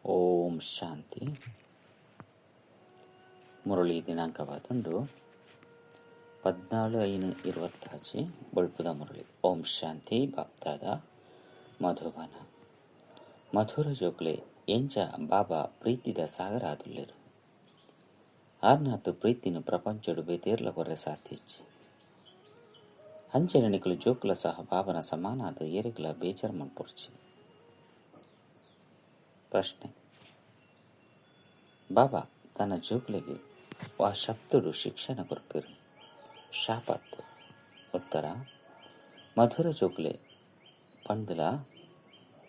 ಓಂ ಶಾಂತಿ. ಮುರಳಿ ದಿನಾಂಕವಾದುಂಡು 14/5/26 ಬೊಳ್ಪುದ ಮುರಳಿ. ಓಂ ಶಾಂತಿ. ಬಾಪ್ತಾದ ಮಧುಬನ ಮಧುರ ಜೋಕ್ಲೆ ಎಂಚ ಬಾಬಾ ಪ್ರೀತಿದ ಸಾಗರ ಆದುಲ್ಲೆರು. ಆರ್ನಾತ್ ಪ್ರೀತಿನ ಪ್ರಪಂಚಡು ಬೇತೇರ್ಲ ಕೊರ್ರೆ ಸಾಧ್ಯಚ್ಚಿ. ಅಂಚನೆ ನಿಕುಲು ಜೋಕುಲ ಸಹ ಬಾಬನ ಸಮಾನಾದ ಏರೆಗ್ಲ ಬೇಜಾರ್ ಮನ್ಪೊರ್ಚಿ. ಪ್ರಶ್ನೆ: ಬಾಬಾ ತನ್ನ ಜೋಕುಲೆಗ್ ವಾ ಶಬ್ದಡು ಶಿಕ್ಷಣ ಕೊರ್ಪೆರು? ಶಾಪತ್. ಉತ್ತರ: ಮಧುರ ಜೋಕುಲೆ ಪಂಡುಲ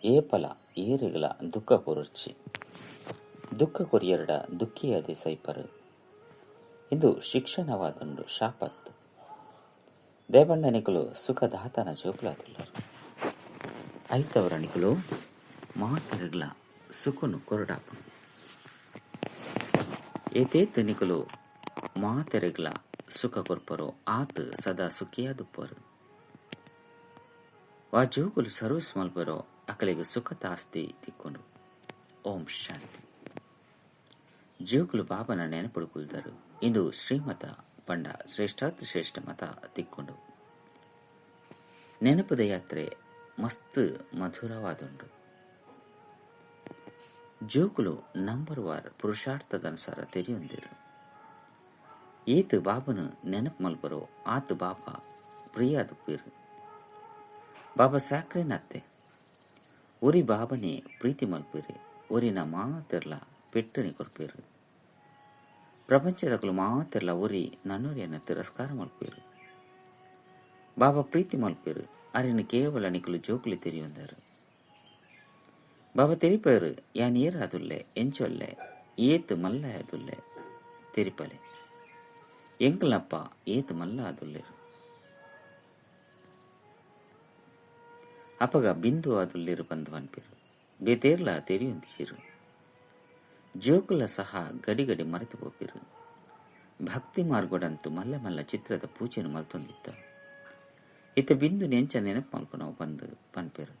ಏಪಲ ಏರೆಗ್ಲ ದುಃಖ ಕೊರೊರ್ಚಿ. ದುಃಖ ಕೊರಿಯರ್ಡ ದುಃಖಿಯಾದೆ ಸೈಪರು. ಇಂದು ಶಿಕ್ಷಣವಾದುಂಡು ಶಾಪತ್. ದೇಬಣ್ಣ ನಿಕುಲು ಸುಖದಾತನ ಜೋಕುಲಾದುಲ್ಲರು. ಐತವರ ನಿಕುಲು ಮಾತೆರೆಗ್ಲ ಸುಖನು ಕೊರಡಾಪುಂಡು. ಏತೇತ್ ನಿಕುಲು ಮಾತೆರೆಗ್ಲ ಸುಖ ಕೊರ್ಪರೋ ಆತ್ ಸದಾ ಸುಖಿಯಾದುಪ್ಪರು. ವಾ ಜೋಕುಲು ಸರ್ವಿಸ್ ಮಲ್ಪರೋ ಅಕಲೆಗ್ ಸುಖತ ಆಸ್ತಿ ತಿಕ್ಕೊಂಡು. ಓಂ ಶಾಂತಿ. ಜೋಕುಲು ಬಾಬನ ನೆನಪುಡು ಕುಲ್ದರು. ಇಂದು ಶ್ರೀಮತ ಪಂಡ ಶ್ರೇಷ್ಠಾತಿ ಶ್ರೇಷ್ಠ ಮತ ತಿಕ್ಕೊಂಡು. ನೆನಪುದ ಯಾತ್ರೆ ಮಸ್ತ್ ಮಧುರವಾದುಂಡು. ಜೋಕುಲು ನಂಬರ್ ವಾರ್ ಪುರುಷಾರ್ಥದನುಸಾರ ತೆರಿಯೊಂದಿರು. ಏತ್ ಬಾಬನು ನೆನಪು ಮಲ್ಪರೋ ಆತ್ ಬಾಬಾ ಪ್ರಿಯಾದುಪ್ಪೇರು. ಬಾಬಾ ಸಾಕ್ರೇನತ್ತೆ ಒರಿ ಬಾಬನೇ ಪ್ರೀತಿ ಮಲ್ಪೇರು. ಒರಿನ ಮಾತೆರ್ಲ ಪೆಟ್ಟಣಿ ಕೊರ್ಪೇರು. ಪ್ರಪಂಚದಕಲು ಮಾತೆರ್ಲ ಒರಿ ನನ್ನೊರಿಯನ್ನ ತಿರಸ್ಕಾರ ಮಲ್ಪೇರು. ಬಾಬಾ ಪ್ರೀತಿ ಮಲ್ಪೇರು. ಅರಿನ ಕೇವಲ ನಿಕುಲು ಜೋಕುಲಿ ತೆರಿಯೊಂದರು. ಬಾಬಾ ತೆರಿಪೇರು ಯಾನ್ ಏರಾದುಲ್ಲೆ ಎಂಚೊಲ್ಲೆ ಏತ್ ಮಲ್ಲ ಆದುಲ್ಲೆ ತೆರಿಪಲೆ. ಎಂಕಲ್ನಪ್ಪ ಏತ್ ಮಲ್ಲ ಆದುಲ್ಲೆರು. ಅಪಗ ಬಿಂದು ಆದುಲ್ಲೆರು ಬಂದು ಅನ್ಪೇರು. ಬೇತೇರ್ಲ ತೆರಿಯೊಂದಿಸಿರು. ಜೋಕುಲ ಸಹ ಗಡಿಗಡಿ ಮರೆತು ಪೋಪೇರು. ಭಕ್ತಿ ಮಾರ್ಗೊಡಂತೂ ಮಲ್ಲ ಮಲ್ಲ ಚಿತ್ರದ ಪೂಜೆನು ಮಲ್ತೊಂದಿತ್ತ. ಇತ್ತ ಬಿಂದು ನೆಂಚ ನೆನಪು ಮಲ್ಪನವು ಬಂದು ಪನ್ಪೇರು.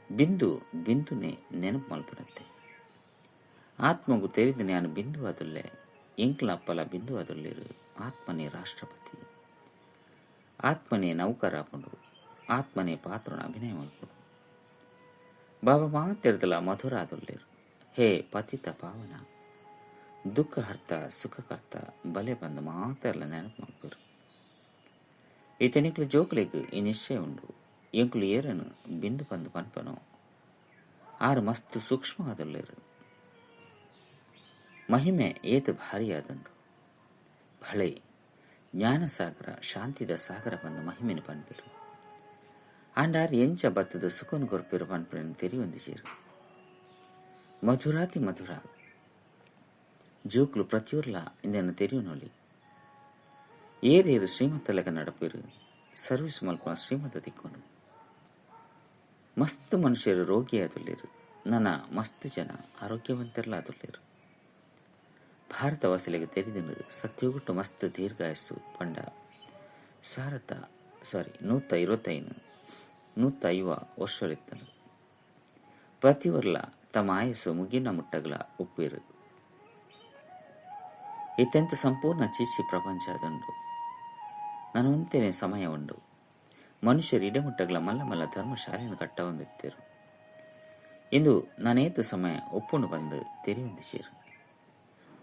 ಬಿಂದು ಬಿಂದುನೆ ನೆನಪು ಮಲ್ಪನತ್ತೆ. ಆತ್ಮಗು ತೆರಿದ ಜ್ಞಾನ ಬಿಂದು ಆದುಲ್ಲೆ. ಎಂಕ್ಲ ಅಪ್ಪಲ ಬಿಂದು ಆದುಲ್ಲೇರು. ಆತ್ಮನೇ ರಾಷ್ಟ್ರಪತಿ, ಆತ್ಮನೇ ನೌಕರಾಪುಂಡು, ಆತ್ಮನೇ ಪಾತ್ರನ ಅಭಿನಯ ಮಲ್ಪುಂಡು. ಬಾಬಾ ಮಾತೆರ್ದಲ ಮಧುರ ಆದುಲ್ಲೇರು. ಹೇ ಪತಿತ ಪಾವನ, ದುಃಖಹರ್ತ ಸುಖಕರ್ತ ಬಲೆ ಬಂದು ಮಾತೆರ್ಲ ನೆನಪು ಮಲ್ಪೇರು. ಈತನಿಕ್ಲು ಜೋಕುಲೆಗ್ ಈ ನಿಶ್ಚಯ ಉಂಡು. ಎಂಕುಲು ಏರನು ಬಿಂದು ಬಂದು ಪನ್ಪನೋ ಆರು ಮಸ್ತ್ ಸೂಕ್ಷ್ಮ ಆದುಲ್ಲೇರು. ಮಹಿಮೆ ಏತು ಭಾರಿಯಾದುಂಡು. ಭಳೆ ಜ್ಞಾನಸಾಗರ ಶಾಂತಿದ ಸಾಗರ ಬಂದು ಮಹಿಮೆನು ಪನ್ಪಿರು. ಆಂಡಾರ್ ಎಂಚ ಬತ್ತದ ಸುಖನು ಕೊರ್ಪಿರು ಪನ್ಪಿನ ತೆರಿಯೊಂದಿಜೇರು. ಮಧುರಾತಿ ಮಧುರ ಜೋಕ್ಲು ಪ್ರತಿಯೊರ್ಲ ಇಂದೆನ ತೆರಿಯುನೊಲಿ. ಏರೇರು ಶ್ರೀಮಂತಲೆಗ ನಡಪಿರು. ಸರ್ವಿಸ್ ಮಲ್ಪನ ಶ್ರೀಮಂತ ತಿಕ್ಕೊಂಡು. ಮಸ್ತ್ ಮನುಷ್ಯರು ರೋಗಿಯಾದುಲ್ಲೇರು. ನನ್ನ ಮಸ್ತ್ ಜನ ಆರೋಗ್ಯವಂತರ್ಲ ಆದುಲ್ಲೇರು. ಭಾರತವಾಸಿಲೆಗೆ ತೆರಿದಿನ ಸತ್ಯೋಗುಟ್ಟು ಮಸ್ತ್ ದೀರ್ಘಾಯಸ್ಸು ಪಂಡ ಸಾರತ ಸಾರಿ 125 150 ವರ್ಷಗಳಿತ್ತನು. ಪ್ರತಿಯೊರ್ಲ ತಮ್ಮ ಆಯಸ್ಸು ಮುಗಿನ ಮುಟ್ಟಗಲ ಉಪ್ಪೇರು. ಇತ್ತೆಂತ ಸಂಪೂರ್ಣ ಚೀಚಿ ಪ್ರಪಂಚ ಅದುಂಡು. ನನವಂತೇನೆ ಸಮಯ ಉಂಡು. ಮನುಷ್ಯರು ಇಡಮುಟ್ಟಗಲ ಮಲ್ಲ ಮಲ್ಲ ಧರ್ಮಶಾಲೆಯನ್ನು ಕಟ್ಟ ಹೊಂದಿತ್ತೇರು. ಇಂದು ನಾನೇತು ಸಮಯ ಒಪ್ಪುಂಡು ಬಂದು ತೆರೆಯೊಂದಿಸೇರು.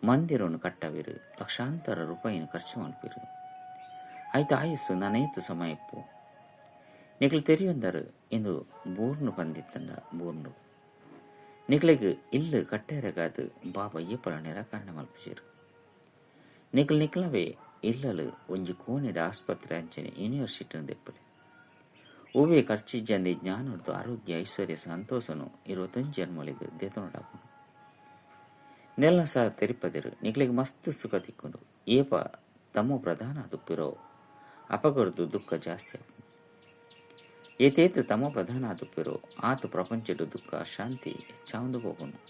ಮಂದಿರವನ್ನು ಕಟ್ಟವಿರು. ಲಕ್ಷಾಂತರ ರೂಪಾಯಿನ ಖರ್ಚು ಮಲ್ಪಿರು. ಆಯ್ತು ಆಯಸ್ಸು ನಾನೇತು ಸಮಯ ಇಪ್ಪು ನಿಕ್ಲು ತೆರೆಯೊಂದರು. ಇಂದು ಬೂರ್ನು ಬಂದಿತ್ತಂಡ ಬೂರ್ನು ನಿಕ್ಲೆಗ್ ಇಲ್ಲು ಕಟ್ಟೆರಗಾದು ಬಾಬಾ ಏಪಲ ನಿರಾಕರಣೆ ಮಲ್ಪಿಸಿರು. ನಿಕ್ಲು ನಿಕ್ಲವೇ ಇಲ್ಲಲು ಒಂಜಿ ಕೋಣೆಡ ಆಸ್ಪತ್ರೆ ಅಂಚನೆ ಯೂನಿವರ್ಸಿಟಿ ದೆಪ್ಪಲೆ. ಒವ್ವೇ ಖರ್ಚಿಜ್ಜಂದೆ ಜ್ಞಾನದ್ದು ಆರೋಗ್ಯ ಐಶ್ವರ್ಯ ಸಂತೋಷನು 21 ಜನ್ಮಲಿಗೆ ದೇತನೊಡಾಪುಂಡು. ನೆಲ್ಲ ಸಹ ತೆರಿಪದಿರು. ನಿಕ್ಲೆಗ್ ಮಸ್ತ್ ಸುಖ ತಿಕ್ಕೊಂಡು. ಏಪ ತಮ್ಮ ಪ್ರಧಾನ ದುಪ್ಪಿರೋ ಅಪಗರ್ದು ದುಃಖ ಜಾಸ್ತಿ ಆಪುಂಡು. ಏತೇತು ತಮ್ಮ ಪ್ರಧಾನ ದುಪ್ಪಿರೋ ಆತು ಪ್ರಪಂಚದ ದುಃಖ ಶಾಂತಿ ಹೆಚ್ಚಾವಂದು ಹೋಗುನು.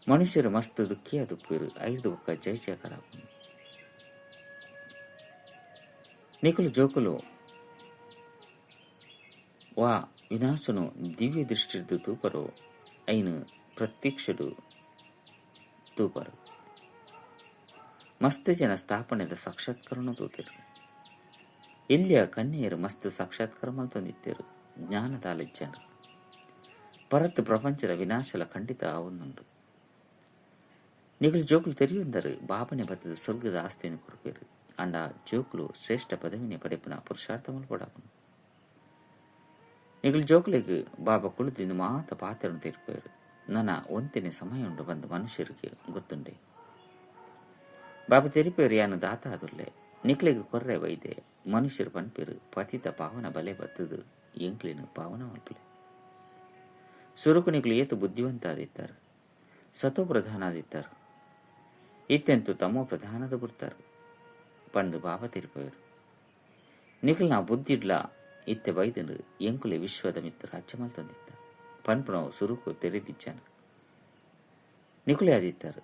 ಮನುಷ್ಯರು ಮಸ್ತ್ ದುಃಖಿಯ ದುಪ್ಪಿರು. ಐದು ಬೊಕ್ಕ ಜಯ ಜಯಕಾರ ಆಪುಂಡು. ನಿಕುಲು ಜೋಕುಲು ವಾ ವಿನಾಶನು ದಿವ್ಯ ದೃಷ್ಟಿರ್ದು ತೂಪರೋ ಐನು ಪ್ರತ್ಯಕ್ಷಡು ತೂಪರು. ಮಸ್ತ್ ಜನ ಸ್ಥಾಪನೆದ ಸಾಕ್ಷಾತ್ಕರಣ ತೂತೆರು. ಇಲ್ಲಿಯ ಕನ್ಯೆಯರು ಮಸ್ತ್ ಸಾಕ್ಷಾತ್ಕಾರ ಮಲ್ತೊಂದಿತ್ತೆರು. ಜ್ಞಾನದಾಲಿಜ್ಜನ ಪರತ್ ಪ್ರಪಂಚದ ವಿನಾಶಲ ಖಂಡಿತ ಆವೊಂದುಂಡು. ನಿಗಲು ಜೋಕುಲು ತೆರಿಯೊಂದರು ಬಾಬನೆ ಬತ್ತದ ಸ್ವರ್ಗದ ಆಸ್ತಿಯನ್ನು ಕೊರ್ಪೇರು. ಅಂಡ ಜೋಕುಲು ಶ್ರೇಷ್ಠ ಪದವಿನಿ ಪಡೆಪುನ ಪುರುಷಾರ್ಥ ಮಲ್ಪೊಡಾಪುಂಡು. ನಿಗಲು ಜೋಕುಲೆಗ್ ಬಾಬಾ ಕುಳಿತಿಂದು ಮಾತ ಪಾತ್ರನು ತೆರಿಪೇರು. ನನ ಒಂತಿನ ಸಮಯ ಉಂಡು ಬಂದು ಮನುಷ್ಯರಿಗೆ ಗೊತ್ತುಂಡೆ. ಬಾಬಾ ತೆರಿಪೇರು ಯಾನು ದಾತ ಆದುಲ್ಲೆ ನಿಕ್ಲೆಗ್ ಕೊರ್ರೆ ವೈದೆ. ಮನುಷ್ಯರು ಪನ್ಪೇರು ಪತಿತ ಪಾವನ ಬಲೆ ಬತ್ತದು ಎಂಕ್ಲಿನ ಪಾವನ ಮಲ್ಪಲೆ. ಸುರುಕು ನಿಕ್ಲು ಏತು ಬುದ್ಧಿವಂತ ಆದಿತ್ತಾರೆ, ಸತೋ ಪ್ರಧಾನ ಆದಿತ್ತಾರೆ, ಇತ್ತೆಂತು ತಮ್ಮೋ ಪ್ರಧಾನದ ಬಿಡ್ತಾರೆ ಪಂದು ಬಾಬಾ ತೆರಿಪೇರು. ನಿಕ್ಲು ನಾ ಬುದ್ಧಿಡ್ಲ ಇತ್ತೆ ಬೈದನು ಎಂಕುಲೆ ವಿಶ್ವದ ಮಿತ್ರ ರಾಜ್ಯ ಮಲ್ತಂದಿತ್ತ ಪನ್ಪುನವು ಸುರುಕು ತೆರೆದಿಚ್ಚಾನ. ನಿಕುಲೆ ಆದಿತ್ತಾರೆ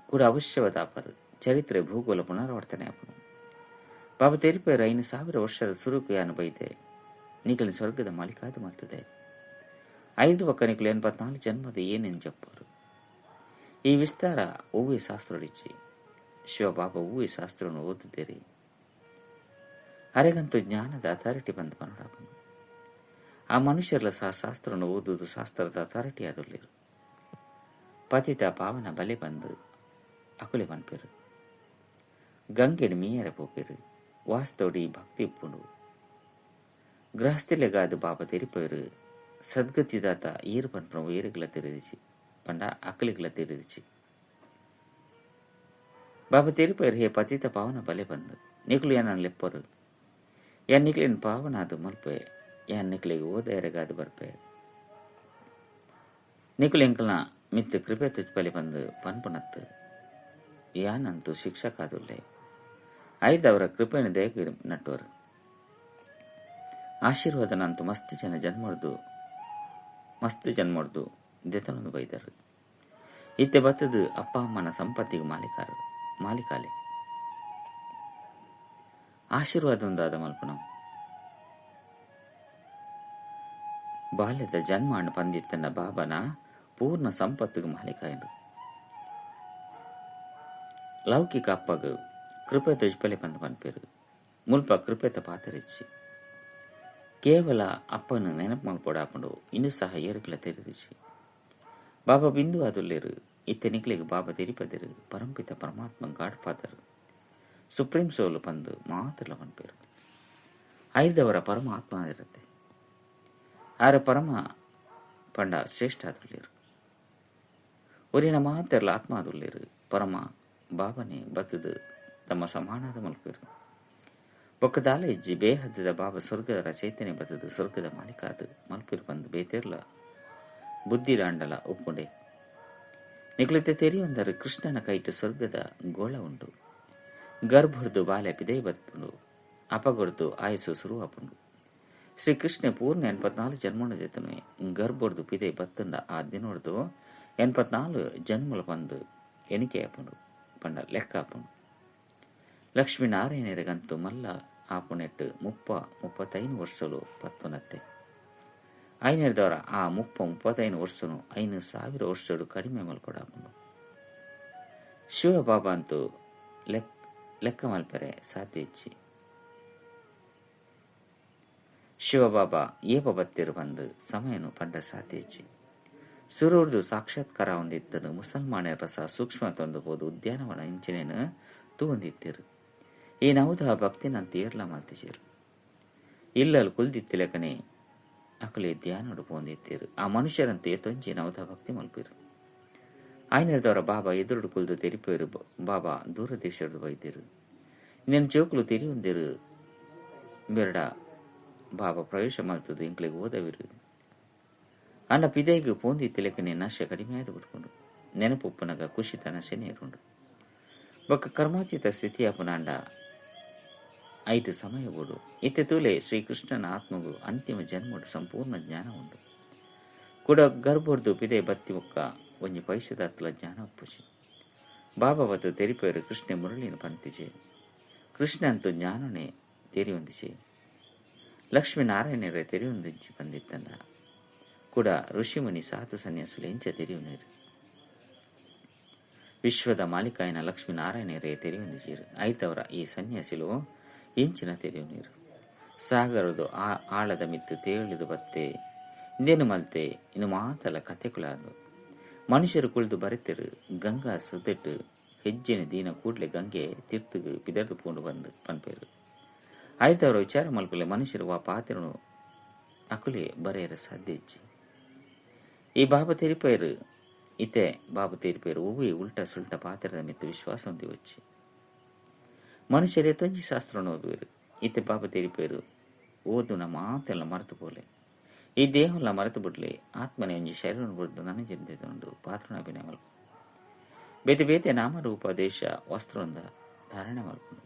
ಕೂಡ ಅವಶ್ಯವಾದ ಅಪರು ಚರಿತ್ರೆ ಭೂಗೋಳ ಪುನರಾವರ್ತನೆ ಆಪನು. ಬಾಬಾ ತೆರಿಪೇರು 5000 ವರ್ಷದ ಸುರುಕು ಯಾನು ಬೈದೆ ನಿಕಲಿನ ಸ್ವರ್ಗದ ಮಾಲೀಕಾದ ಮಲ್ತದೆ. 5 ಒಕ್ಕ ನಿಕಲು 84 ಜನ್ಮದ ಏನೇನು ಜಪ್ಪರು. ಈ ವಿಸ್ತಾರ ಓವೇ ಶಾಸ್ತ್ರಡಿಚ್ಚಿ ಶಿವಬಾಬಾ ಓವೇ ಶಾಸ್ತ್ರವನ್ನು ಓದಿದ್ದೀರಿ. ಅರೆಗಂತೂ ಜ್ಞಾನದ ಅಥಾರಿಟಿ ಬಂದು ಪನ್ನಡಾಪನು. ಆ ಮನುಷ್ಯರ ಸಹ ಶಾಸ್ತ್ರವನ್ನು ಓದುವುದು ಶಾಸ್ತ್ರದ ಅಥಾರಿಟಿ ಆದುಲ್ಲೇರು. ಪತಿತ ಪಾವನ ಬಲೆ ಬಂದು ಅಕುಲೆ ಪನ್ಪೇರು. ಗಂಗೆಡ್ ಮೀಯರ ಪೋಪೇರು. ವಾಸ್ತವಡಿ ಭಕ್ತಿ ಉಪ್ಪುಂಡು. ಗೃಹಸ್ಥಿಲೆಗಾದು ಬಾಬಾ ತೆರಿಪೇರು. ಸದ್ಗತಿದಾತ ಏರು ಪನ್ಪುನ ಏರುಗಳ ತೆರೆದಿಚಿ ಪಂಡ ಅಕಲಿಗಳ ತೆರೆದಿಚಿ. ಬಾಬಾ ತೆರಿಪೇರು ಹೇ ಪತಿತ ಪಾವನ ಬಲೆ ಬಂದು ನಿಕ್ಲು ಯಾನ ಲೆಪ್ಪರು. ಯಾನ್ ನಿಕ್ಲೇನ್ ಪಾವನ ಅದು ಮಲ್ಪೆ. ಯಾನ್ ನಿಕ್ಲೆಗ್ ಓದೆರೆಗಾದು ಬರ್ಪೆ. ನಿಕ್ಲು ಎಂಕಲ್ನ ಮಿತ್ತು ಕೃಪೆ ತುಚ್ಪಲಿ ಬಂದು ಪನ್ಪುನತ್ತು ಯಾನಂತೂ ಶಿಕ್ಷಕಾದುಲ್ಲೆ. ಐದವರ ಕೃಪೆಯನ್ನು ದಯಗೆ ನಟ್ಟವರು. ಆಶೀರ್ವಾದನಂತೂ ಮಸ್ತ್ ಜನ ಮಸ್ತ್ ಜನ್ಮಡ್ದು ದೆತನೊಂದು ಬೈದರು. ಇತ್ತೆ ಬತ್ತದು ಅಪ್ಪ ಅಮ್ಮನ ಸಂಪತ್ತಿಗೆ ಮಾಲೀಕಾಲೆ. ಆಶೀರ್ವಾದ ಒಂದಾದ ಮಲ್ಪನ ಬಾಲ್ಯದ ಜನ್ಮ ಅಣ್ಣ ಪಂದಿತ್ತನ್ನ ಬಾಬನ ಪೂರ್ಣ ಸಂಪತ್ತಿಗೆ ಮಾಲೀಕಾಯನು. ಲೌಕಿಕ ಅಪ್ಪಗ ಕೃಪೆ ತುಜ್ಪಲೆ ಪಂದ ಪನ್ಪೇರು. ಮುಲ್ಪ ಕೃಪೆತ ಪಾತರಿಚ್ಚಿ ಕೇವಲ ಅಪ್ಪನ ನೆನಪು ಮಲ್ಪೊಡಾಪುಂಡು. ಇನ್ನೂ ಸಹ ಏರುಗಳ ತೆರೆದಿಚ್ಚಿ ಬಾಬಾ ಬಿಂದು ಆದುಲ್ಲೇರು. ಇತ್ತೆ ನಿಕ್ಲೆಗ್ ಬಾಬಾ ತೆರಿಪದಿರು ಪರಂಪಿತ ಪರಮಾತ್ಮ ಗಾಡ್ ಫಾದರ್ ಸುಪ್ರೀಂ ಸೋಲು ಪಂದು ಮಾತ್ರಲ ಪನ್ಪೇರು. ಐದವರ ಪರಮಾತ್ಮ ಇರುತ್ತೆ. ಆರ ಪರಮ ಪಂಡ ಶ್ರೇಷ್ಠ ಆದುಲ್ಲೇರು. ಒರಿನ ಮಾತೆರ್ಲ ಆತ್ಮ ಆದುಲ್ಲೇರು. ಪರಮ ಬಾಬನೆ ಬತ್ತದು ತಮ್ಮ ಸಮಾನದ ಮಲ್ಪೇರು. ಬೊಕ್ಕದಾಲ ಇಜ್ಜಿ ಬೇಹದ್ದದ ಬಾಬಾ ಸ್ವರ್ಗದ ಚೈತನ್ಯ ಬತ್ತದು ಸ್ವರ್ಗದ ಮಾಲೀಕ ಅದು ಮಲ್ಪೇರು ಬಂದು ಬೇತೆರ್ಲ ಬುದ್ಧಿರಾಂಡಲ ಒಪ್ಪುಂಡೆ. ನಿಕ್ಲಿತೆ ತೆರಿಯೊಂದರು ಕೃಷ್ಣನ ಕೈಟು ಸ್ವರ್ಗದ ಗೋಳ ಉಂಡು. ಗರ್ಭರ್ದು ಬಾಲೆ ಪಿದೈ ಬತ್ಪುಂಡು. ಅಪಗೊಡ್ದು ಆಯಸ್ಸು ಸುರುವಾಪುಂಡು. ಶ್ರೀಕೃಷ್ಣ ಪೂರ್ಣ 84 ಜನ್ಮನ ಜೊತೆನೆ ಗರ್ಭರ್ದು ಪಿದೈ ಬತ್ತುಂಡ ಆ ದಿನೊಡ್ದು 84 ಜನ್ಮಲ ಬಂದು ಎಣಿಕೆ ಆಪುಂಡು ಪಂಡ ಲೆಕ್ಕ ಆಪುಂಡು. ಲಕ್ಷ್ಮೀನಾರಾಯಣರಿಗಂತೂ ಮಲ್ಲ ಆಪುನೆಟ್ಟು 30-35 ವರ್ಷಲು ಪತ್ತುನತ್ತೆ. ಐನರ್ದವರ ಆ 30-35 ವರ್ಷನು 5000 ವರ್ಷಡು ಕಡಿಮೆ ಮಲ್ಪಡಾಪುಂಡು. ಶಿವಬಾಬಾ ಅಂತೂ ಲೆಕ್ಕ ಮಲ್ಪರೆ ಸಾಧ್ಯ ಇಚ್ಚಿ. ಶಿವಬಾಬಾ ಏಪ ಬತ್ತಿರು ಬಂದು ಸಮಯನು ಪಂಡ ಸಾಧ್ಯ ಇಚ್ಚಿ. ಸುರೂರ್ದು ಸಾಕ್ಷಾತ್ಕಾರ ಹೊಂದಿತ್ತನು ಮುಸಲ್ಮಾನರ ಸಹ ಸೂಕ್ಷ್ಮ ತಂದು ಹೋದು ಉದ್ಯಾನವನ ಇಂಚಿನೇನು ತೂಂದಿತ್ತಿರು. ಈ ನೌದ ಭಕ್ತಿನಂತ ಏರ್ಲ ಮಲ್ತಿಜೇರು. ಇಲ್ಲಲು ಕುಲ್ದಿತ್ತಿಲಕನೆ ಅಕಲೆ ಧ್ಯಾನೋಡು ಪೋಂದಿತ್ತೀರು. ಆ ಮನುಷ್ಯರಂತೆ ತೊಂಜಿ ನೌದ ಭಕ್ತಿ ಮಲ್ಪಿರು. ಆಯ್ನರ್ದವರ ಬಾಬಾ ಎದುರುಡು ಕುಲ್ದು ತೆರಿಪೇರು. ಬಾಬಾ ದೂರ ದೇಶದ ಬೈದಿರು. ಇನ್ನೇನು ಜೋಕುಲು ತೆರಿಯೊಂದಿರು ಬೆರಡ ಬಾಬಾ ಪ್ರವೇಶ ಮಲ್ತದು ಎಂಕ್ಲೆಗ್ ಓದವಿರು. ಅನ್ನ ಪಿದೈಗ್ ಪೋಂದಿತ್ತಿಲಕನೆ ನಶೆ ಕಡಿಮೆ ಆಯ್ದು ಬಿಟ್ಕೊಂಡು ನೆನಪುಪ್ಪನಗ ಖುಷಿತ ನಶೆ ನೇರುಂಡು. ಬೊಕ್ಕ ಕರ್ಮಾತೀತ ಸ್ಥಿತಿ ಅಪನಾಂಡ ಐದು ಸಮಯ ಬೋಡು. ಇತ್ತೆ ತೂಲೆ ಶ್ರೀಕೃಷ್ಣನ ಆತ್ಮಗು ಅಂತಿಮ ಜನ್ಮಡು ಸಂಪೂರ್ಣ ಜ್ಞಾನ ಉಂಡು. ಕೂಡ ಗರ್ಭೊಡ್ದು ಪಿದೆ ಬತ್ತಿ ಒಕ್ಕ ಒಂಜಿ ಪೈಸದಾತ್ಲ ಜ್ಞಾನ ಒಪ್ಪುಜಿ. ಬಾಬಾ ಬತ್ತು ತೆರಿಪೇರು ಕೃಷ್ಣ ಮುರಳಿನ ಪಂತಿಜೆ. ಕೃಷ್ಣ ಅಂತೂ ಜ್ಞಾನನೇ ತೆರಿಯೊಂದಿಜೆ. ಲಕ್ಷ್ಮೀನಾರಾಯಣರೇ ತೆರಿಯೊಂದಿಂಚಿ ಬಂದಿತ್ತಂಡ. ಕೂಡ ಋಷಿಮುನಿ ಸಾಧು ಸನ್ಯಾಸುಲು ಎಂಚ ತೆರಿಯುನೇರು. ವಿಶ್ವದ ಮಾಲೀಕಾಯನ ಲಕ್ಷ್ಮೀನಾರಾಯಣರೇ ತೆರೆಯೊಂದಿಜೀರು. ಐತವರ ಈ ಸನ್ಯಾಸಿಲು ಎಂಚಿನ ತೆರೆಯುನೀರು. ಸಾಗರದು ಆ ಆಳದ ಮಿತ್ತು ತೇಳಿದು ಬತ್ತೆ ಇಂದೇನು ಮಲ್ತೆ ಇನ್ನು ಮಾತಲ ಕತೆಕುಲಾದು. ಮನುಷ್ಯರು ಕುಳಿದು ಬರೆತಿರು ಗಂಗಾ ಸುದೆಟ್ಟು ಹೆಜ್ಜೆನ ದೀನ ಕೂಡ್ಲೆ ಗಂಗೆ ತೀರ್ಥಗೆ ಪಿದರ್ದು ಪೋಂಡು ಬಂದು ಪನ್ಪೇರು. ಆಯ್ತವರ ವಿಚಾರ ಮಲ್ಪಲೆ ಮನುಷ್ಯರು ವಾ ಪಾತ್ರನು ಅಕುಲೆ ಬರೆಯರ ಸಾಧ್ಯ ಇಜ್ಜಿ. ಈ ಬಾಬಾ ತೆರಿಪೇರು ಇತೆ ಬಾಬು ತೀರ್ಪೇರು ಒವ್ವೇ ಉಲ್ಟ ಸುಲ್ಟ ಪಾತ್ರದ ಮಿತ್ತು ವಿಶ್ವಾಸ ಹೊಂದಿ ವಚ್ಚಿ. ಮನುಷ್ಯರೇ ತೊಂಜಿ ಶಾಸ್ತ್ರ ಓದುವರು. ಇತ್ತೆ ಬಾಬು ತೀರ್ಪೇರು ಓದುನ ಮಾತೆಲ್ಲ ಮರೆತು ಪೋಲೆ. ಈ ದೇಹಲ್ಲ ಮರೆತು ಬಿಡ್ಲೆ. ಆತ್ಮನೆ ಒಂಜಿ ಶರೀರ ಬಿಡ್ದು ನನ್ನ ಚಿಂತೆ ಪಾತ್ರನ ಅಭಿನಯ ಮಲ್ಪ ಬೇತೆ ಬೇತೆ ನಾಮರೂಪ ದೇಶ ವಸ್ತ್ರೊಂದ ಧಾರಣೆ ಮಲ್ಪುಂಡು.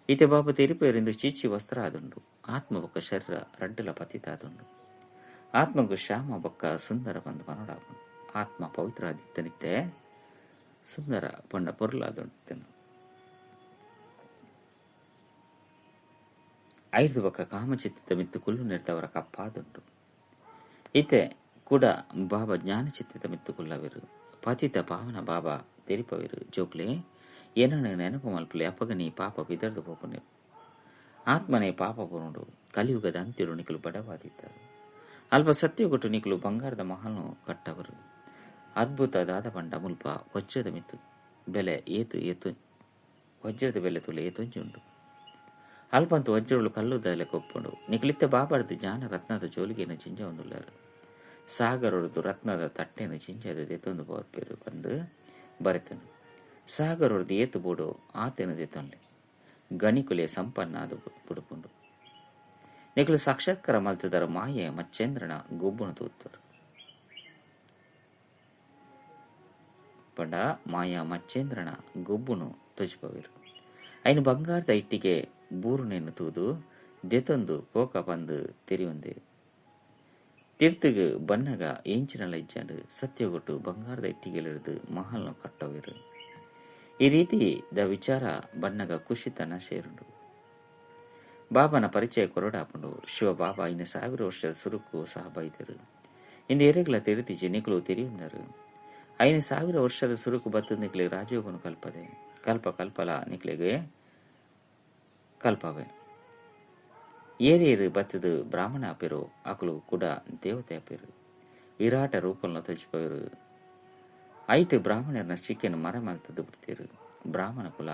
ಈತೆ ಬಾಬು ತೀರ್ಪೇರು ಚೀಚಿ ವಸ್ತ್ರ ಆದುಂಡು. ಆತ್ಮ ಬೊಕ್ಕ ಶರೀರ ರಡ್ಡಲ ಪತಿತ ಆದುಂಡು. ಆತ್ಮಗೂ ಶ್ಯಾಮ ಬೊಕ್ಕ ಸುಂದರ ಬಂದು ಮನೋಡಾಪುಂಡು. ಆತ್ಮ ಪವಿತ್ರ ಆದಿತ್ತನಿತ್ತೆ ಸುಂದರ ಪಂಡ ಪೊರುಲಾದುಂಟು. ಐದು ಬೊಕ್ಕ ಕಾಮಚಿತ್ತ ಮಿತ್ತು ಕುಲ್ಲು ನೆರೆದವರ ಕಪ್ಪಾದುಂಟು. ಈತೆ ಕೂಡ ಬಾಬಾ ಜ್ಞಾನಚಿತ್ತ ಮಿತ್ತು ಕುಲ್ಲವಿರು. ಪತಿತ ಪಾವನ ಬಾಬಾ ತೆರಿಪವಿರು. ಜೋಕ್ಲೆ ಏನನ್ನು ನೆನಪು ಮಲ್ಪಲೆ ಅಪಗನಿ ಪಾಪ ಬಿದರ್ದು ಪೋಪುನೇರು. ಆತ್ಮನೇ ಪಾಪ ಪೋನುಂಡು. ಕಲಿಯುಗದ ಅಂತ್ಯಡು ನಿಕಲು ಬಡವಾದಿದ್ದರು. ಅಲ್ಪ ಸತ್ಯಗೊಟ್ಟು ನಿಕಲು ಬಂಗಾರದ ಮಹಲ್ನು ಕಟ್ಟವರು. ಅದ್ಭುತ ದಾದ ಪಂಡ ಮುಲ್ಪ ವಜ್ರದ ಮಿತ್ತು ಬೆಲೆ ಏತು ಏತು ವಜ್ರದ ಬೆಲೆ ತುಲೆ ಏತೊಂಜಿ ಉಂಟು. ಅಲ್ಪಂತು ವಜ್ರಗಳು ಕಲ್ಲುದಲೆ ಕೊಪ್ಪುಂಡು. ನಿಕಲಿತ್ತ ಬಾಬಾರ್ದು ಜ್ಞಾನ ರತ್ನದ ಜೋಲಿಗೆಯನ್ನು ಚಿಂಜ ಒಂದುಳ್ಳಾರು. ಸಾಗರೊಡ್ದು ರತ್ನದ ತಟ್ಟೆಯನ್ನು ಚಿಂಜದ ಎತ್ತೊಂದು ಪೇರು ಬಂದು ಬರೆತನು. ಸಾಗರೊಡ್ದು ಏತು ಬೋಡು ಆತೇನು ದೆತ್ತೊನ್ಲೆ ಗಣಿಕುಲೆ ಸಂಪನ್ನ ಅದು ಬುಡುಪುಂಡು. ನಿಕಲು ಸಾಕ್ಷಾತ್ಕಾರ ಮಲ್ತದರ ಮಾಯೆ ಮಚ್ಚೇಂದ್ರನ ಗೊಬ್ಬುನು ತೂತ್ತರು. ಪಂಡ ಮಾಯಾ ಮಚ್ಚೇಂದ್ರನ ಗೊಬ್ಬುನು ತೊಜಿಪವಿರು. ಐನು ಬಂಗಾರದ ಇಟ್ಟಿಗೆ ಬೂರುನೆನ್ನು ತೂದು ದೆತೊಂದು ಪೋಕ ಬಂದು ತೆರಿಯೊಂದೆ. ತೀರ್ಥಗೆ ಬನ್ನಗ ಏಂಚಿನಲ ಇಜ್ಜಾಂಡು ಸತ್ಯಗೊಟ್ಟು ಬಂಗಾರದ ಇಟ್ಟಿಗೆಲಿಡಿದು ಮಹಲ್ನು ಕಟ್ಟೋವಿರು. ಈ ರೀತಿ the ವಿಚಾರ ಬನ್ನಗ ಖುಷಿತನ ಸೇರುಂಡು. ಬಾಬನ ಪರಿಚಯ ಕೊರಡಾಪುಂಡು. ಶಿವ ಬಾಬಾ ಇನ್ನು 1000 ವರ್ಷದ ಸುರುಕು ಸಹ ಬೈದರು. ಇಂದು ಎರೆಗ್ಲ ತೆರೆದಿಜೆ ನಿಕಲು ತೆರೆಯುಂದರು. 5000 ವರ್ಷದ ಸುರುಕು ಬತ್ತು ನಿಕ್ಲೆ ರಾಜಯೋಗನು ಕಲ್ಪದೆ. ಕಲ್ಪ ಕಲ್ಪಲ ನಿಕ್ಲೆಗೆ ಕಲ್ಪವೆ. ಏರೇರು ಬತ್ತದು ಬ್ರಾಹ್ಮಣ ಅಪೇರು ಅಕಲು ಕೂಡ ದೇವತೆ ಅಪೇರು. ವಿರಾಟ ರೂಪಂలో ತೋಚಿಪೇರು. ಐಟು ಬ್ರಾಹ್ಮಣರನ್ನ ಚಿಕ್ಕೆನು ಮರ ಮಲ್ತದ್ದು ಬಿಡ್ತೀರು. ಬ್ರಾಹ್ಮಣ ಕುಲ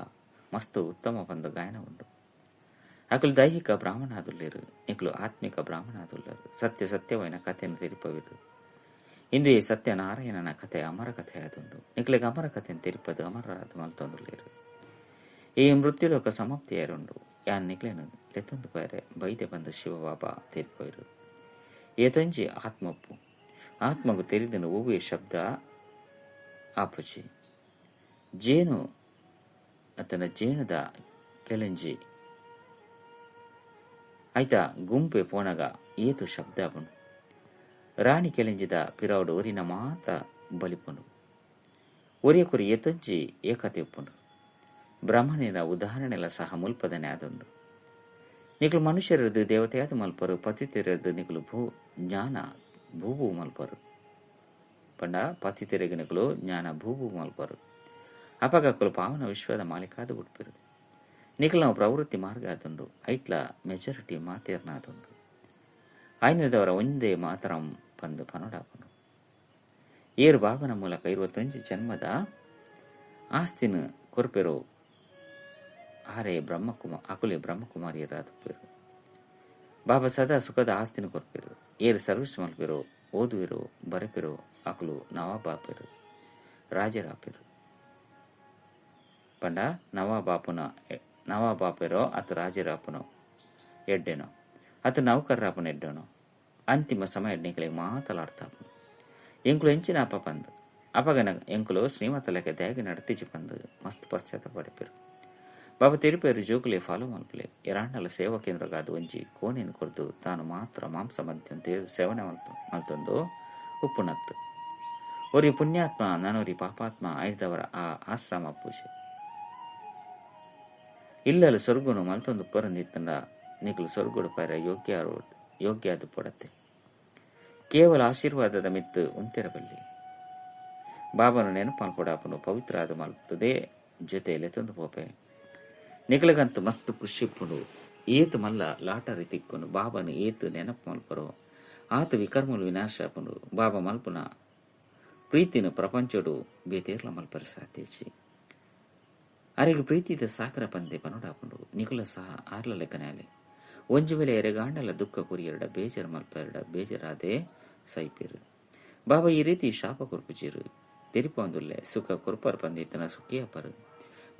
ಮಸ್ತು ಉತ್ತಮ ಬಂದ ಗಾಯನ ಉಂಟು. ಅಕಲು ದೈಹಿಕ ಬ್ರಾಹ್ಮಣಾದುಲ್ಲೇರು, ನಿಕಲು ಆತ್ಮಿಕ ಬ್ರಾಹ್ಮಣಾದುಲ್ಲರು. ಸತ್ಯ ಸತ್ಯವಾಯಿನ ಕಥೆಯನ್ನು ತೆರಿಪವಿರು. ಇಂದು ಈ ಸತ್ಯನಾರಾಯಣನ ಕಥೆ ಅಮರ ಕಥೆ ಆದುಂಡು. ನಿಕ್ಲೆಗೆ ಅಮರ ಕಥೆಯನ್ನು ತೆರಿಪದು ಅಮರರಾದ ಮಲ್ತೊಂದುಲ್ಲೇರು. ಈ ಮೃತ್ಯುಲೋಕ ಸಮಾಪ್ತಿಯಾರುಂಡು. ಯಾನ್ ನಿಕ್ಲೇನು ಲೆತ್ತೊಂದು ಪೈರೆ ಬೈದೆ ಬಂದು ಶಿವಬಾಬಾ ತೆರಿಪೋಯಿರು. ಏತೊಂಜಿ ಆತ್ಮೊಪ್ಪು ಆತ್ಮಗು ತೆರಿದನು ಒವ್ವೇ ಶಬ್ದ ಆಪುಜಿ. ಜೇನು ಆತನ ಜೇನದ ಕೆಳಂಜಿ ಆಯ್ತಾ ಗುಂಪೆ ಪೋನಗ ಏತು ಶಬ್ದ ಆಪುಂಡು. ರಾಣಿ ಕೆಳಂಜಿದ ಪಿರಾವುಡು ಒರಿನ ಮಾತ ಬಲಿಪುಂಡು. ಒರಿಯ ಕುರಿ ಏತೊಂಜಿ ಏಕತೆ ಉಪ್ಪುಂಡು. ಬ್ರಾಹ್ಮಣನ ಉದಾಹರಣೆಲ ಸಹ ಮುಲ್ಪದನೆ ಆದುಂಡು. ನಿಕಲು ಮನುಷ್ಯರದ್ದು ದೇವತೆಯಾದ ಮಲ್ಪರು, ಪತಿತೆರದ್ದು ನಿಕಲು ಭೂ ಜ್ಞಾನ ಭೂಭೂ ಮಲ್ಪರು. ಪಂಡ ಪತಿತೆರೆಗೆ ನಿಕಲು ಜ್ಞಾನ ಭೂಭೂ ಮಲ್ಪರು. ಅಪಗಕ್ಕಲು ಪಾವನ ವಿಶ್ವದ ಮಾಲೀಕಾದ ಬಿಡ್ಪರು. ನಿಕಲು ನಾವು ಪ್ರವೃತ್ತಿ ಮಾರ್ಗ ಆದುಂಡು. ಐಟ್ಲ ಮೆಜಾರಿಟಿ ಮಾತೇರ್ನಾದುಂಡು. ಆಯ್ನದವರ ಒಂದೇ ಮಾತರಂ ಬಂದು ಪನೋಡಾಪನು. ಏರು ಬಾಬನ ಮೂಲಕ 21 ಜನ್ಮದ ಆಸ್ತಿನ ಕೊರ್ಪೆರೋ ಆರೆ ಅಕುಲೆ ಬ್ರಹ್ಮಕುಮಾರಿಯರಾದ ಬಾಬಾ ಸದಾ ಸುಖದ ಆಸ್ತಿನ ಕೊರ್ಪೆರು. ಏರು ಸರ್ವಿಸ್ ಮಲ್ಪೆರೋ, ಓದುವಿರೋ, ಬರೆಪೆರೋ ಅಕುಲು ನವಾಬಾಪೆರು, ರಾಜರಾಪೆರು. ಪಂಡ ನವಾಬಾಪೆರೋ ಅತು ರಾಜರಾಪನೋ ಎಡ್ಡೆನೋ ಅತು ನೌಕರರಾಪನ ಎಡ್ಡನೋ. ಅಂತಿಮ ಸಮಯ ನಿಕಲಿಗೆ ಮಾತಲಾಡ್ತಾಪನು. ಎಂಕುಲು ಎಂಚಿನ ಅಪ್ಪ ಪಂದು ಅಪಗನ ಎಂಕುಲು ಶ್ರೀಮತಲಕ್ಕೆ ದ್ಯಾಗಿ ನಡತಿಜಿ ಪಂದು ಮಸ್ತ್ ಪಶ್ಚಾತ್ತಾಪ ಪಡೆಪೆರು. ಬಾಬಾ ತಿರುಪೇರು ಜೋಕುಲೆ ಫಾಲೋ ಮಲ್ಪಲೆ. ಎರಾಂಡಲ ಸೇವಾ ಕೇಂದ್ರಗಾದ ಒಂಜಿ ಕೋಣೆಯನ್ನು ಕೊರ್ದು ತಾನು ಮಾತ್ರ ಮಾಂಸ ಮದ್ಯಂತೆ ಸೇವನೆ ಮಲ್ತೊಂದು ಉಪ್ಪುನತ್ತು. ಒರಿ ಪುಣ್ಯಾತ್ಮ ನಾನೊರಿ ಪಾಪಾತ್ಮ ಆಯ್ದವರ ಆ ಆಶ್ರಮ ಪೂಜೆ ಇಲ್ಲಲು ಸ್ವರ್ಗುನು ಮಲ್ತೊಂದು ಪರಂದಿತ್ತಂಡ ನಿಕಲು ಸ್ವರ್ಗುಡು ಪೈರ ಯೋಗ್ಯ ಯೋಗ್ಯಾದು ಪಡತ್ತೆ. ಕೇವಲ ಆಶೀರ್ವಾದದ ಮಿತ್ತು ಉಂತೆರಬಲ್ಲಿ. ಬಾಬನ ನೆನಪು ಮಲ್ಪೊಡಾಪುಂಡು ಪವಿತ್ರ ಆದ್ ಮಲ್ಪುದೇ ಜೊತೆಯಲ್ಲೇ ತಂದು ಪೋಪೆ. ನಿಕಲಗಂತೂ ಮಸ್ತ್ ಖುಷಿ ಇಪ್ಪುಂಡು. ಏತು ಮಲ್ಲ ಲಾಟರಿ ತಿಕ್ಕುನು. ಬಾಬನ ಏತು ನೆನಪು ಮಲ್ಪರೋ ಆತ ವಿಕರ್ಮಲು ವಿನಾಶ ಆಪುಂಡು. ಬಾಬಾ ಮಲ್ಪುನ ಪ್ರೀತಿನ ಪ್ರಪಂಚಡು ಬೇತೇರ್ಲ ಮಲ್ಪರೆ ಸಾಧ್ಯಚಿ. ಅರೆಗ್ ಪ್ರೀತಿದ ಸಾಕರ ಪಂದೆ ಪನೊಡಾಪುಂಡು. ನಿಕುಲ ಸಹ ಆರ್ಲ ಲೆಕ್ಕನಾಲೆ ಒಂಜಿ ವೇಳೆ ಎರೆಗಾಂಡಲ ದುಃಖ ಕುರಿಯರಡ ಬೇಜಾರು ಮಲ್ಪೆರಡ ಬೇಜಾರಾದೆ ಸೈಪೇರು. ಬಾಬಾ ಈ ರೀತಿ ಶಾಪ ಕೊರ್ಪುಜೀರು ತೆರಿಪೊಂದುಲ್ಲೆ. ಸುಖ ಕೊರ್ಪರ್ ಪಂದಿತ್ತನ ಸುಖಿಯಪರು.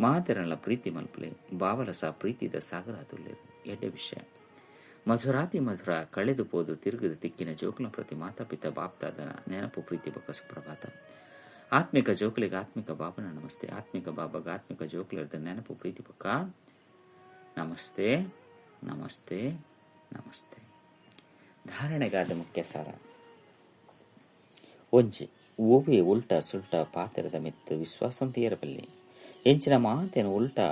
ಮಾತೆರಲ್ಲ ಪ್ರೀತಿ ಮಲ್ಪಲೆ. ಬಾವಲ ಸಹ ಪ್ರೀತಿದ ಸಾಗರ ಆದುಲ್ಲೇರು. ಎಡ್ಡೆ ವಿಷಯ. ಮಧುರಾತಿ ಮಧುರ ಕಳೆದು ಪೋದು ತಿರುಗದ ತಿಕ್ಕಿನ ಜೋಕುಲ ಪ್ರತಿ ಮಾತಾಪಿತ ಬಾಪ್ತಾದನ ನೆನಪು ಪ್ರೀತಿ ಬೊಕ್ಕ ಸುಪ್ರಭಾತ. ಆತ್ಮಿಕ ಜೋಕುಲಿಗೆ ಆತ್ಮಿಕ ಬಾಬನ ನಮಸ್ತೆ. ಆತ್ಮಿಕ ಬಾಬಾಗ ಆತ್ಮಿಕ ಜೋಕುಲದ ನೆನಪು ಪ್ರೀತಿ ಬೊಕ್ಕ ನಮಸ್ತೆ ನಮಸ್ತೆ ನಮಸ್ತೆ. ಧಾರಣೆಗಾದ ಮುಖ್ಯ ಸಾರ. ಒಂಜಿ ಓವೆ ಉಲ್ಟಾ ಸುಲ್ಟಾ ಪಾತ್ರದ ಮಿತ್ತು ವಿಶ್ವಾಸಂತಿಯರಬಲ್ಲಿ. ಎಂಚಿನ ಮಾತೇನು ಉಲ್ಟಾ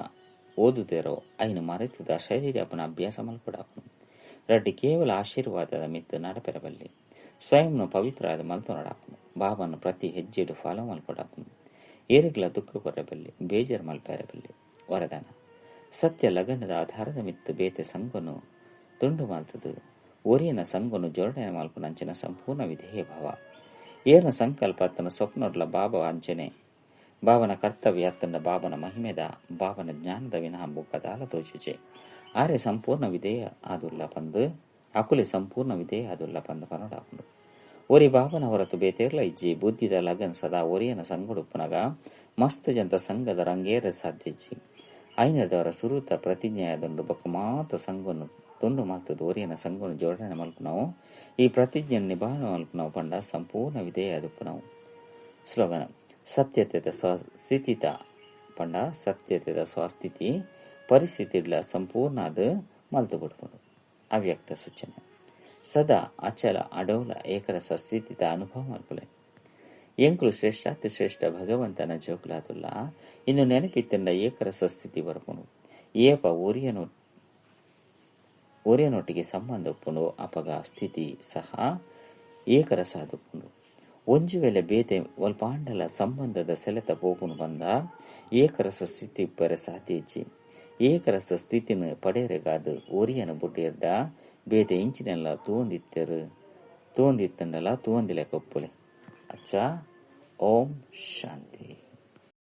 ಓದುದೇರೋ ಐನು ಮರೆತದ ಶರೀರ ಅಪ್ಪನ ಅಭ್ಯಾಸ ಮಲ್ಪಡಾಪನು. ರಡ್ಡಿ ಕೇವಲ ಆಶೀರ್ವಾದದ ಮಿತ್ತು ನಡಪೆರಬಲ್ಲಿ. ಸ್ವಯಂನು ಪವಿತ್ರ ಆದ ಮಲ್ತೊನಡಾಪನು. ಬಾಬನ ಪ್ರತಿ ಹೆಜ್ಜೆಡು ಫಾಲೋ ಮಲ್ಪಡಾಪನು. ಏರಿಗ್ಲ ದುಃಖ ಕೊರಬಲ್ಲಿ, ಬೇಜಾರು ಮಲ್ಪೆರಬಲ್ಲಿ. ವರದಾನ. ಸತ್ಯ ಲಗನದ ಆಧಾರದ ಮಿತ್ತು ಬೇತೆ ಸಂಗೊನು ತುಂಡು ಮಾಲ್ತದು ಒರಿಯನ ಸಂಗೊನು ಜೋಡಣೆ ಮಲ್ಪುನಂಚಿನ ಸಂಪೂರ್ಣ ವಿಧೇಯ ಭಾವ. ಏರ್ನ ಸಂಕಲ್ಪ ಅತ್ತನ ಸ್ವಪ್ನೊಡ್ಲ ಬಾಬಾ ಅಂಚನೆ ಬಾಬನ ಕರ್ತವ್ಯ ಅತ್ತನ ಬಾಬನ ಮಹಿಮೆದ ಬಾಬನ ಜ್ಞಾನದ ವಿನಃ ಬೊಕ್ಕದಾಲ ತೋಚುಚೆ. ಆರೆ ಸಂಪೂರ್ಣ ವಿಧೇಯ ಆದುಲ್ಲ ಪಂದು ಅಕುಲೆ ಸಂಪೂರ್ಣ ವಿಧೇಯ ಆದುಲ್ಲ ಪಂದು ಪನೊಡಾಪುಂಡು. ಒರಿ ಬಾಬನ ಹೊರತು ಬೇತೇರ್ಲ ಇಜ್ಜಿ. ಬುದ್ಧಿದ ಲಗನ್ ಸದಾ ಒರಿಯನ ಸಂಗೊಡುಪ್ಪುನಗ ಮಸ್ತ್ ಜಂತ ಸಂಘದ ರಂಗೇರ ಸಾಧ್ಯಜ್ಜಿ. ಐನದವರ ಸುರುತ ಪ್ರತಿಜ್ಞೆಯಾದುಂಡು ಬೊಕ್ಕ ಮಾತ ಸಂಘವನ್ನು ತುಂಡು ಮಲ್ತದ ಒರಿಯನ ಸಂಘವನ್ನು ಜೋಡಣೆ ಮಲ್ಪುನವು. ಈ ಪ್ರತಿಜ್ಞೆ ನಿಭಾನ ಮಲ್ಪುನವು ಪಂಡ ಸಂಪೂರ್ಣ ವಿಧೇಯ ಆದುಪ್ಪುನವು. ಸ್ಲೋಗನ್. ಸತ್ಯತೆದ ಸ್ವಸ್ಥಿತಿತ ಪಂಡ ಸತ್ಯತೆದ ಸ್ವಸ್ಥಿತಿ ಪರಿಸ್ಥಿತಿಡ್ಲ ಸಂಪೂರ್ಣ ಅದು ಮಲ್ತು ಬಿಡ್ಪುಂಡು. ಅವ್ಯಕ್ತ ಸೂಚನೆ. ಸದಾ ಅಚಲ ಅಡೋಲ ಏಕರಸ ಸ್ಥಿತಿತ ಅನುಭವ ಮಲ್ಪುಲೆ. ಎಂಕುಲು ಶ್ರೇಷ್ಠಾತಿ ಶ್ರೇಷ್ಠ ಭಗವಂತನ ಜೋಕುಲಾದುಲ್ಲ ಇನ್ನು ನೆನಪಿತ್ತಂಡ ಏಕರಸ ಸ್ಥಿತಿ ಬರ್ಪುಂಡು. ಏಪ ಒರಿಯನೊಟ್ಟಿಗೆ ಸಂಬಂಧ ಉಪ್ಪುಂಡು ಅಪಗ ಸ್ಥಿತಿ ಸಹ ಏಕರಸ ಆದುಪ್ಪುಂಡು. ಒಂಜಿ ವೇಳೆ ಬೇತೆ ಒಲ್ಪಾಂಡಲ ಸಂಬಂಧದ ಸೆಳೆತ ಪೋಪುನು ಬಂದ ಏಕರಸ ಸ್ಥಿತಿ ಇಪ್ಪರೆ ಸಾಧ್ಯ ಇಜ್ಜಿ. ಏಕರಸ ಸ್ಥಿತಿನ ಪಡೆಯರೆಗಾದ ಒರಿಯನ ಬುಡ್ಡಿಯರ್ಡ ಬೇತೆ ಇಂಚಿನೆಲ್ಲ ತೂವೊಂದಿತ್ತೆರು ತೂವೊಂದಿತ್ತಂಡಲ ತೂವೊಂದಿಲೆಕ ಒಪ್ಪುಲೆ. ಅಚ್ಚಾ, ಓಂ ಶಾಂತಿ.